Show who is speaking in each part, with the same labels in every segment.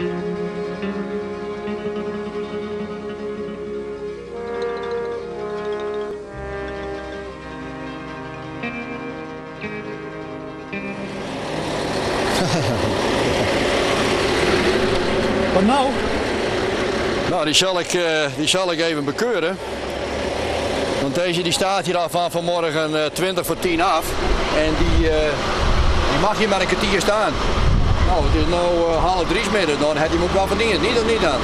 Speaker 1: Wat nou?
Speaker 2: Nou, die zal ik, die zal ik even bekeuren. Want deze die staat hier al van vanmorgen 9:40 af. En die, die mag hier maar een kwartier staan. Nou, het is nu 2:30 middag. Dan had hij hem ook wel verdiend. Niet of niet dan?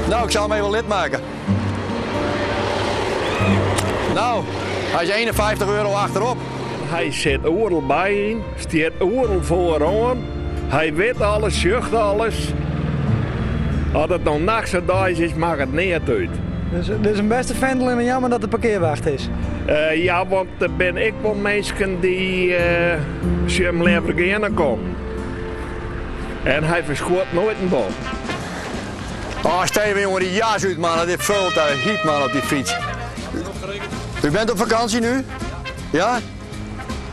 Speaker 2: Nou, ik zal hem even lid maken. Nou, hij is €51 achterop.
Speaker 3: Hy sit oeral by yn, stiet oeral foaroan. Hy wit alles, sjocht alles. As it no nachts of deis is, makket neat út.
Speaker 1: Dus, dus in bêste findel en jammer dat de parkearwacht is.
Speaker 3: Ja, want der binne ek wol minsken dy't uh, him leaver geane kommen. En hy ferskuort noait in bon.
Speaker 2: Oh, Steven, jongen, die jas uit, man. Dit vult daar heet, man, op die fiets. U bent op vakantie nu? Ja?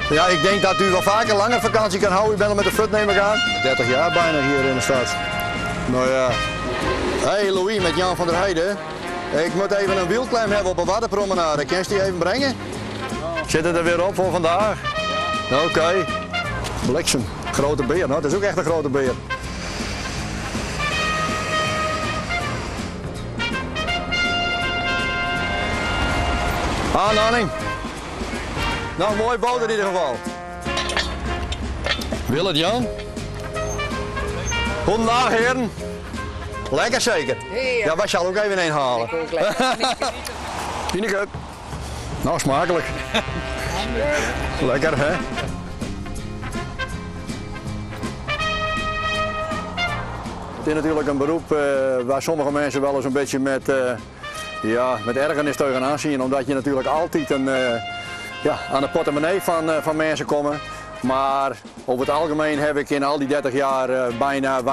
Speaker 2: Ja, ik denk dat u wel vaker langer vakantie kan houden. U bent al met de fut, neem ik aan. 30 jaar bijna hier in de stad. Nou ja. Hey Louis, met Jan van der Heijden. Ik moet even een wielklem hebben op een Waddenpromenade. Kun je die even brengen? Zit het er weer op voor vandaag? Oké. Okay. Bliksem. Grote beer. Nou, het is ook echt een grote beer. Ah, Nanning. Nou, mooi boot in ieder geval. Wil het Jan? Goedendag heren. Lekker zeker. Ja, wij zullen ook even een halen. Tineke. Nou, smakelijk. Lekker hè? Het is natuurlijk een beroep waar sommige mensen wel eens een beetje met, ja, met ergernis tegenaan zien. Omdat je natuurlijk altijd een, ja, aan de portemonnee van mensen komt. Maar over het algemeen heb ik in al die 30 jaar bijna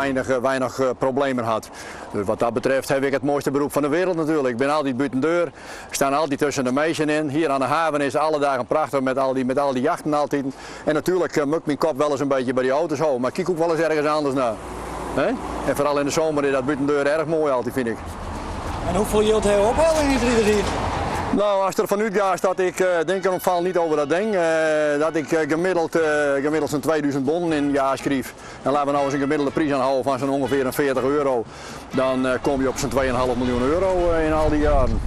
Speaker 2: weinig problemen gehad. Dus wat dat betreft heb ik het mooiste beroep van de wereld natuurlijk. Ik ben altijd buiten deur, ik sta altijd tussen de meisjes in. Hier aan de haven is alle dagen prachtig met al die jachten altijd. En natuurlijk moet ik mijn kop wel eens een beetje bij die auto's houden, maar ik kijk ook wel eens ergens anders naar. Hè? En vooral in de zomer is dat buiten deur erg mooi altijd, vind ik.
Speaker 1: En hoeveel yield heb je opgehaald in die 30 jaar?
Speaker 2: Nou, als er vanuit gaat dat ik denk er val niet over dat ding, dat ik gemiddeld zo'n 2000 bonnen in een jaar schrijf. En laten we nou eens een gemiddelde prijs aanhouden van zo'n ongeveer een €40. Dan kom je op zo'n 2,5 miljoen euro in al die jaren.